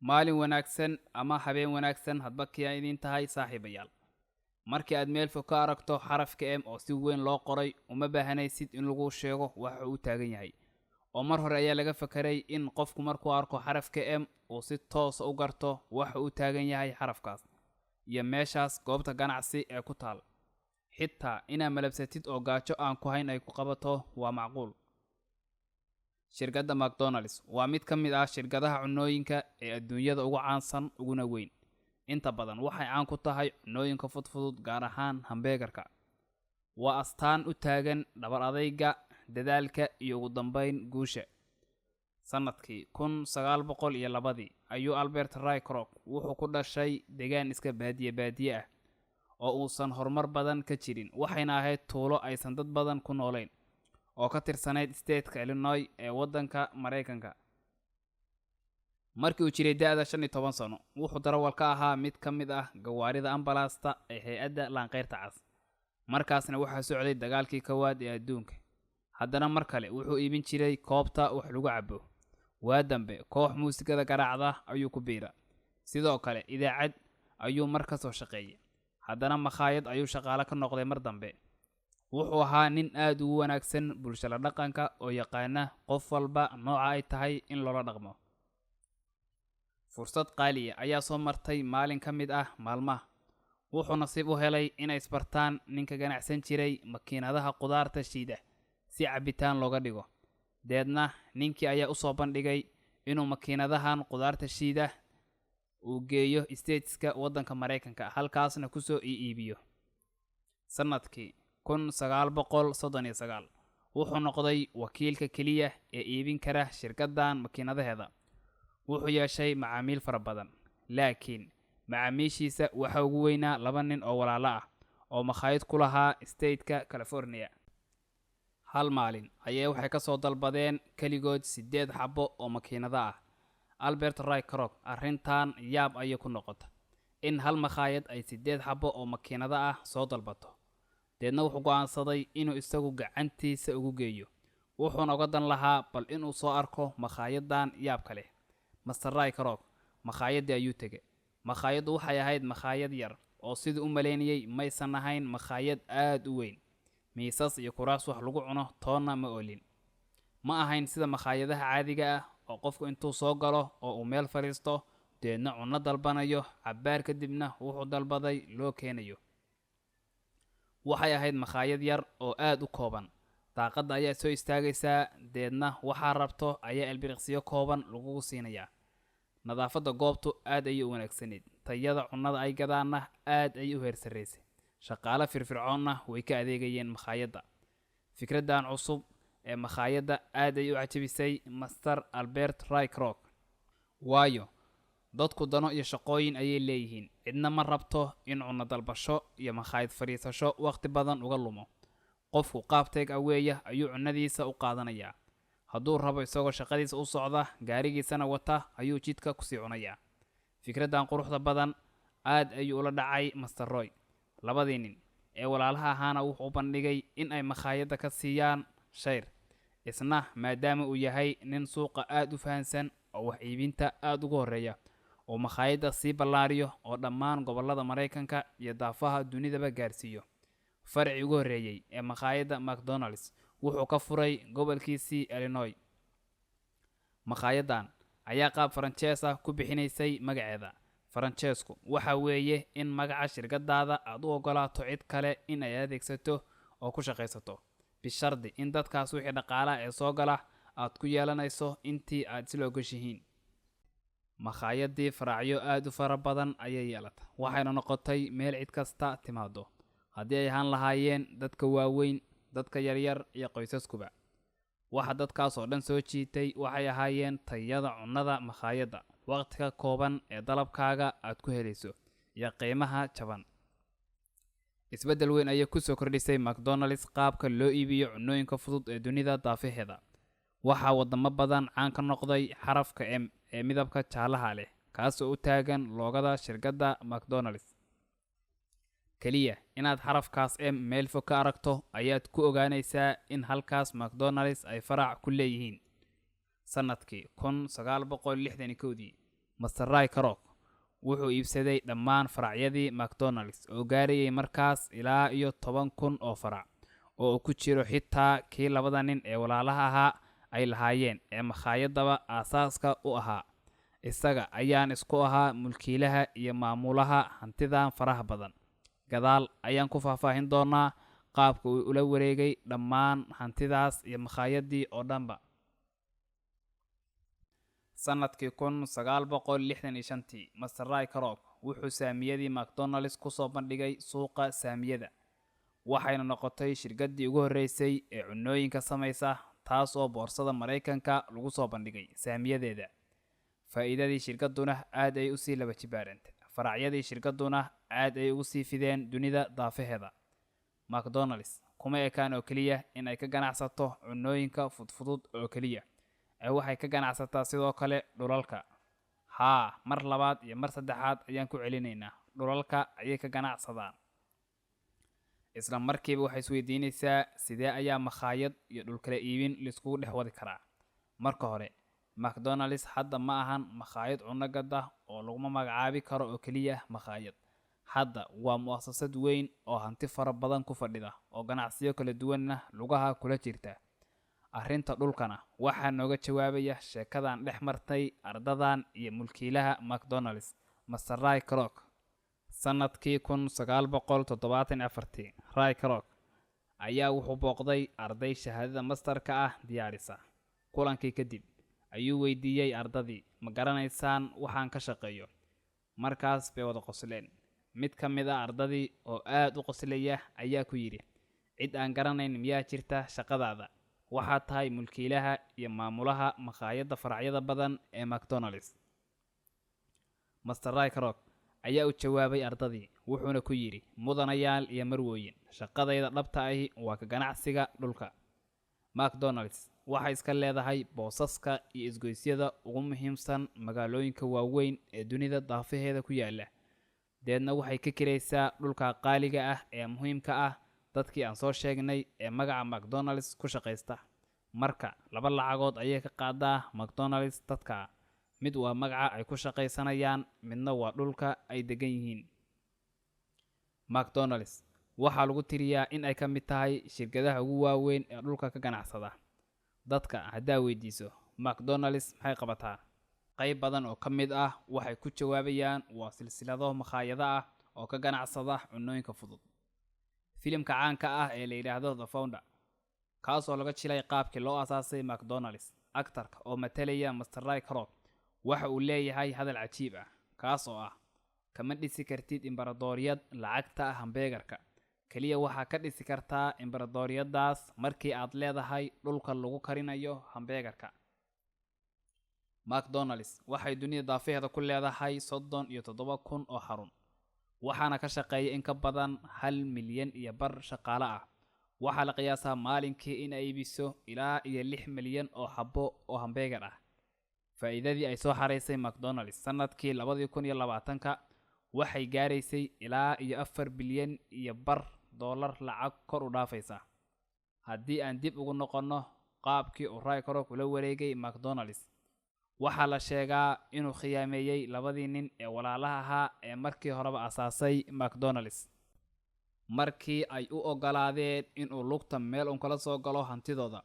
Maalin wanaagsan ama habeen wanaagsan hadba kii ay idiin tahay, saaxiibayaal. Markii aad meel fog ka aragto xarafka M oo si weyn loo qoray, uma baahanaysid in lagu sheego waxa uu taagan yahay, oo mar hore ayaa laga fakaray in qofku markuu arko xarafka M uu si toosa u garto waxa uu taagan yahay xarafkaas iyo meeshaas goobta ganacsi ee ku taal. Xitaa inaad malabsatid oo gaajo aan ku hayn ay ku qabato waa macquul. Shirkadda McDonald's waa mid ka mid ah shirkadaha cunooyinka ee adduunyada ugu caansan uguna weyn. Inta badan waxay caan ku tahay cunooyinka fudfudud, gaar ahaan hambeegarka. Waa astaan u taagan dhabar adayga, dadaalka iyo ugu dambeyn guusha. Sanadkii 1902-dii ayuu Albert Ray Kroc wuxuu ku dhashay deegaan iska baadiye baadiye ah oo uusan horumar badan ka jirin, waxayna ahayd tuulo aysan dad badan ku noolayn oo ka tirsanayd state-ka Illinois ee waddanka Maraykanka. Markii uu jiray da'da 15 sano, wuxuu darawal ka ahaa mid ka mid ah gawaarida ambalaasta ee hay-adda Laanqeyrta Cas. Markaasna waxaa socday dagaalkii kowaad ee adduunka. Haddana mar kale wuxuu iibin jiray koobta wax lagu cabo. Waa dambe koox muusikada garaacda ayuu ku biira. Sidoo kale idaacad ayuu mar ka soo shaqeeyay. Haddana makhaayad ayuu shaqaale ka noqday mar dambe. Wuxuu ahaa nin aad ugu wanaagsan bulsho la dhaqanka oo yaqaana qof walba nooca ay tahay in loola dhaqmo. Fursad qaaliya ayaa soo martay maalin ka mid ah maalmaha. Wuxuu nasiib u helay inay isbartaan ninka ganacsan jiray makiinadaha qudaarta shiida si cabitaan looga dhigo. Deedna ninkii ayaa u soo bandhigay inuu makiinadahan qudaarta shiida uu geeyo stateska waddanka Maraykanka, halkaasna kusoo iibiyo. Sanadkii 1939 wuxuu noqday wakiilka keliya ee iibin kara shirkaddan makiinadaheeda. Wuxuu yeeshay macaamiil fara badan, laakiin macaamiishiisa waxaa ugu weynaa laba nin oo walaalo ah oo makhaayad ku lahaa state-ka California. Hal maalin ayay waxay ka soo dalbadeen keligood 8 xabo oo makiinado ah. Albert Ray Kroc arrintan yaab ayay ku noqota in hal makhaayad ay 8 xabo oo makiinado ah soo dalbato. Deedna wuxuu go'aansaday inuu isagu gacantiisa ugu geeyo, wuxuuna uga dan lahaa bal inuu soo arko makhaayaddan yaabka leh. Master Ray Kroc makhaayadii ayuu tegay. Makhaayaddu waxay ahayd makhaayad yar oo sidii u malaynayay maysan ahayn makhaayad aad u weyn. Miisas iyo kuraas wax lagu cuno toonna ma oolin. Ma ahayn sida makhaayadaha caadiga ah oo qofku intuu soo galo oo uu meel fadhiisto, deedna cunno dalbanayo, cabbaar kadibna wuxuu dalbaday loo keenayo. Waxay ahayd makhaayad yar oo aad u kooban. Daaqadda ayaa soo istaagaysaa, deedna waxaa rabto ayaa ilbiriqsiyo kooban lagugu siinayaa. Nadaafadda goobtu aad ayay u wanaagsanayd, tayada cunnada ay gadaanna aad ayay u heer sarraysay, shaqaale firfircoonna way ka adeegayeen makhaayadda. Fikraddan cusub ee makhaayadda aad ay u cajabisay Master Albert Ray Kroc, waayo dadku dano iyo shaqooyin ayay leeyihiin. Cidna ma rabto in cunno dalbasho iyo makhaayad fadhiisasho wakhti badan uga lumo. Qofku qaab take away ah ayuu cunnadiisa u qaadanayaa. Hadduu rabo, isagoo shaqadiisa u socda, gaarigiisana wata, ayuu jidka kusii cunayaa. Fikraddan quruxda badan aad ayuu ula dhacay Master Roy. Labadii nin ee walaalaha ahaana wuxuu u bandhigay in ay makhaayadda ka siiyaan share. Isna maadaama uu yahay nin suuqa aad u fahansan oo wax iibinta aad ugu horreeya, oo makhaayadda sii ballaariyo oo dhammaan gobollada Maraykanka iyo daafaha dunidaba gaarsiiyo. Farcii ugu horreeyey ee makhaayadda McDonald's wuxuu ka furay gobolkiisii Illinois. Makhaayaddan ayaa qaab franchise ah ku bixinaysay magaceeda. Franchise-ku waxa weeye in magaca shirkadaada aad u ogolaato cid kale in ay adeegsato oo ku shaqaysato, bishardi in dadkaas wixii dhaqaalaha ee soo gala aad ku yeelanayso intii aad isla ogoshihiin. Makhaayadii faracyo aad u fara badan ayay yeelatay, waxayna noqotay meel cid kasta timaado, haddii ay ahaan lahaayeen dadka waaweyn, dadka yaryar iyo qoysaskuba. Waxa dadkaas oo dhan soo jiitay waxay ahaayeen tayada cunnada makhaayadda, waqtiga kooban ee dalabkaaga aad ku helayso iyo qiimaha jaban. Isbeddel weyn ayay kusoo kordhisay McDonald's qaabka loo iibiyo cunooyinka fudud ee dunida daafaheeda. Waxaa wadamo badan caan ka noqday xarafka M ee midabka jaalaha leh, kaasoo u taagan logo-da shirkadda McDonald's. Keliya inaad xarafkaas M meel fog ka aragto ayaad ku ogaanaysaa in halkaas McDonald's ay farac ku leeyihiin. Sanadkii 1961-dii. Master Ray Kroc wuxuu iibsaday dhammaan faracyadii McDonald's oo gaarayay markaas ilaa iyo 10,000 oo farac, oo uu ku jiro xitaa kii labada nin ee walaalaha ahaa ay lahaayeen ee makhaayadaba aasaaska u ahaa. Isaga ayaan isku ahaa mulkiilaha iyo maamulaha hantidan faraha badan. Gadaal ayaan ku faahfaahin doonaa qaabka uu ula wareegay dhammaan hantidaas iyo makhaayadii oo dhanba. Sanadkii 1965, Master Ray Kroc wuxuu saamiyadii McDonald's ku soo bandhigay suuqa saamiyada, waxayna noqotay shirkaddii ugu horreysay ee cunooyinka samaysa taas oo boorsada Maraykanka lagu soo bandhigay saamiyadeeda. Faa'iidadii shirkadduna aad ay usii laba jibaarantay, faracyadii shirkadduna aad ay ugu sii fideen dunida daafaheeda. McDonald's kuma ekaan oo keliya in ay ka ganacsato cunooyinka fudfudud oo keliya, ee waxay ka ganacsataa sidoo kale dhulalka. Haa, mar labaad iyo mar saddexaad ayaan ku celinaynaa, dhulalka ayay ka ganacsadaan. Isla markiiba waxay isweydiinaysaa, sidee ayaa makhaayad iyo dhulkala iibin laiskugu dhex wadi karaa? Marka hore, McDonald's hadda ma ahan makhaayad cunno gadda oo laguma magacaabi karo oo keliya makhaayad. Hadda waa mu'asasad weyn oo hanti fara badan ku fadhida oo ganacsiyo kala duwanna lugaha kula jirta. Arrinta dhulkana waxaa nooga jawaabaya sheekadan dhex martay ardadan iyo mulkiilaha McDonald's, Master Ray Kroc. Sanadkii 1974, Ray Kroc ayaa wuxuu booqday arday shahaadada masterka ah diyaarisa. Kulankii kadib ayuu weydiiyey ardadii, "Ma garanaysaan waxaan ka shaqeeyo?" Markaas bay wada qosleen. Mid ka mid ah ardadii oo aad u qoslaya ayaa ku yidhi, "Cid aan garanayn miyaa jirta shaqadaada? Waxaad tahay mulkiilaha iyo maamulaha makhaayadda faracyada badan ee McDonald's." Master Ray Kroc ayaa u jawaabay ardadii, wuxuuna ku yidhi, "Mudanayaal iyo marwooyin, shaqadayda dhabta ahi waa ka ganacsiga dhulka. McDonald's waxay iska leedahay boosaska iyo isgoysyada ugu muhiimsan magaalooyinka waaweyn ee dunida daafaheeda ku yaala. Deedna waxay ka kiraysaa dhulka qaaliga ah ee muhiimka ah dadkii aan soo sheegnay ee magaca McDonald's ku shaqaysta. Marka laba lacagood ayay ka qaadaa McDonald's dadka: mid waa magaca ay ku shaqaysanayaan, midna waa dhulka ay degan yihiin." McDonald's waxaa lagu tiriyaa in ay ka mid tahay shirkadaha ugu waaweyn ee dhulka ka ganacsada. Dadka haddaa weydiiso, "McDonald's maxay qabataa?", qayb badan oo ka mid ah waxay ku jawaabayaan, "Waa silsilado makhaayado ah oo ka ganacsada cunooyinka fudud." Filimka caanka ah ee la yidhaahdo The Founder, kaasoo laga jilay qaabkii loo asaasay McDonald's, actarka oo matalaya Master Ray Kroc waxa uu leeyahay hadal cajiib ah, kaas oo ah, "Kama dhisi kartid imbaradooriyad lacagta hambeegarka keliya. Waxaa ka dhisi kartaa imbaradooriyadaas markii aad leedahay dhulka lagu karinayo hambeegarka." McDonald's waxay dunida daafaheeda ku leedahay 37,000 oo xarun, waxaana ka shaqeeya in ka badan 1.5 milyan shaqaale ah. Waxaa la qiyaasaa maalinkii in ay iibiso ilaa iyo 6 milyan oo xabo oo hambeegar ah. Faa'iidadii ay soo xaraysay McDonald's sanadkii 2020-ka waxay gaaraysay ilaa iyo 4.5 bilyan dollar, lacag kor u dhaafaysa. Haddii aan dib ugu noqonno qaabkii uu Ray Kroc ula wareegay McDonald's, waxaa la sheegaa inuu khiyaameeyey labadii nin ee walaalaha ahaa ee markii horeba asaasay McDonald's, markii ay u oggolaadeen inuu lugta meel un kala soo galo hantidooda.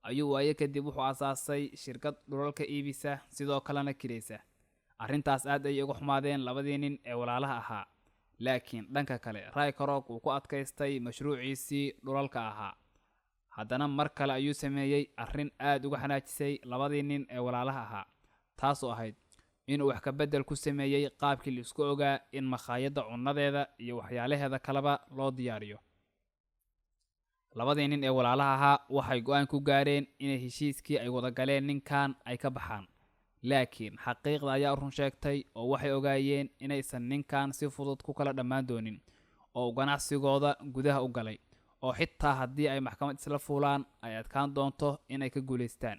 Ayuu waayo kadib wuxuu asaasay shirkad dhulalka iibisa, sidoo kalena kiraysa. Arrintaas aad ay uga xumaadeen labadii nin ee walaalaha ahaa, laakiin dhanka kale Ray Kroc uu ku adkaystay mashruuciisii dhulalka ahaa. Haddana mar kale ayuu sameeyey arrin aad uga xanaajisay labadii nin ee walaalaha ahaa, taasoo ahayd inuu wax ka beddel ku sameeyey qaabkii la isku ogaa in makhaayadda cunnadeeda iyo waxyaalaheeda kaleba loo diyaariyo. Labadii nin ee walaalaha ahaa waxay go'aan ku gaareen inay heshiiskii ay wada galeen ninkan ay ka baxaan, laakiin xaqiiqda ayaa run sheegtay oo waxay ogaayeen inaysan ninkan si fudud ku kala dhammaan doonin, oo uu ganacsigooda gudaha u galay, oo xitaa haddii ay maxkamad isla fuulaan ay adkaan doonto inay ka guulaystaan.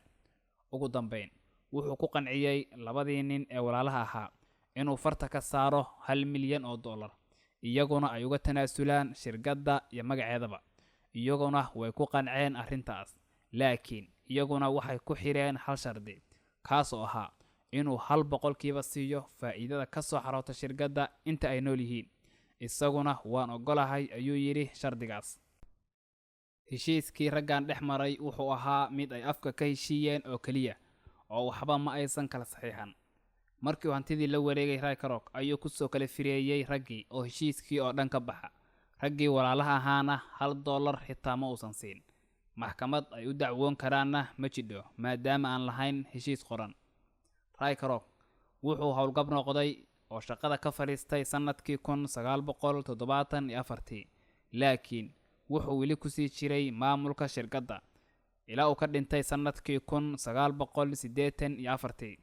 Ugu dambayn wuxuu ku qanciyey labadii nin ee walaalaha ahaa inuu farta ka saaro 1 milyan oo dollar, iyaguna ay uga tanaasulaan shirkadda iyo magaceedaba. Iyaguna way ku qanceen arrintaas, laakiin iyaguna waxay ku xireen hal shardi, kaasoo ahaa inuu 1% siiyo faa'iidada ka soo xaroota shirkadda inta ay nool yihiin. Isaguna "Waan oggolahay," ayuu yidhi shardigaas. Heshiiskii raggan dhex maray wuxuu ahaa mid ay afka ka heshiiyeen oo keliya, oo waxba ma aysan kala saxiixan. Markii uu hantidii la wareegay Ray Kroc, ayuu kusoo kala fireeyey raggii oo heshiiskii oo dhan ka baxa. Raggii walaalaha ahaana $1 xitaa ma uusan siin. Maxkamad ay u dacwoon karaanna ma jidho, maadaama aan lahayn heshiis qoran. Ray Kroc wuxuu howlgab noqday oo shaqada ka fadhiistay sannadkii 1974-tii, laakiin wuxuu weli kusii jiray maamulka shirkadda ilaa uu ka dhintay sannadkii 1984-tii.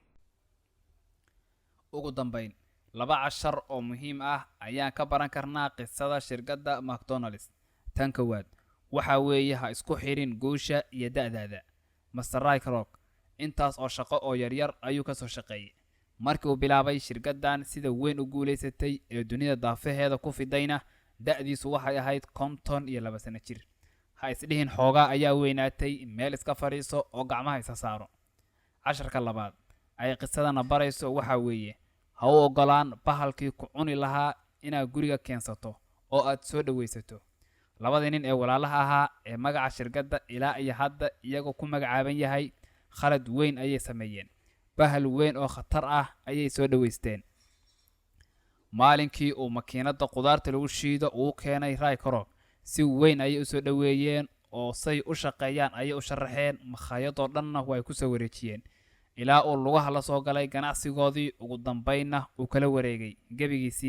Ugu dambayn, laba cashar oo muhiim ah ayaan ka baran karnaa qisada shirkadda McDonald's. Tan kowaad waxa weeye: ha isku xirin guusha iyo da'daada. Master Ray Kroc intaas oo shaqo oo yaryar ayuu ka soo shaqeeyey. Markii uu bilaabay shirkaddan sida weyn u guulaysatay ee dunida daafaheeda ku fidayna, da'diisu waxay ahayd 52 sano jir. Ha isdhihin xoogaa ayaa weynaatay, meel iska fadhiiso oo gacmaha isa saaro. Casharka labaad ay qisadana barayso waxaa weeye: ha u oggolaan bahalkii ku cuni lahaa inaad guriga keensato oo aad soo dhowaysato. Labadii nin ee walaalaha ahaa ee magaca shirkadda ilaa iyo hadda iyagoo ku magacaaban yahay khalad weyn ayay sameeyeen. Bahal weyn oo khatar ah ayay soo dhowaysteen. Maalinkii uu makiinadda qudaarta lagu shiido uu keenay Ray Kroc, si weyn ayay usoo dhoweeyeen oo say u shaqeeyaan ayay u sharaxeen. Makhaayadoo dhanna way ku soo wareejiyeen ilaa uu lugaha la soo galay ganacsigoodii, ugu dambaynna uu kala wareegay gebigiisiiba.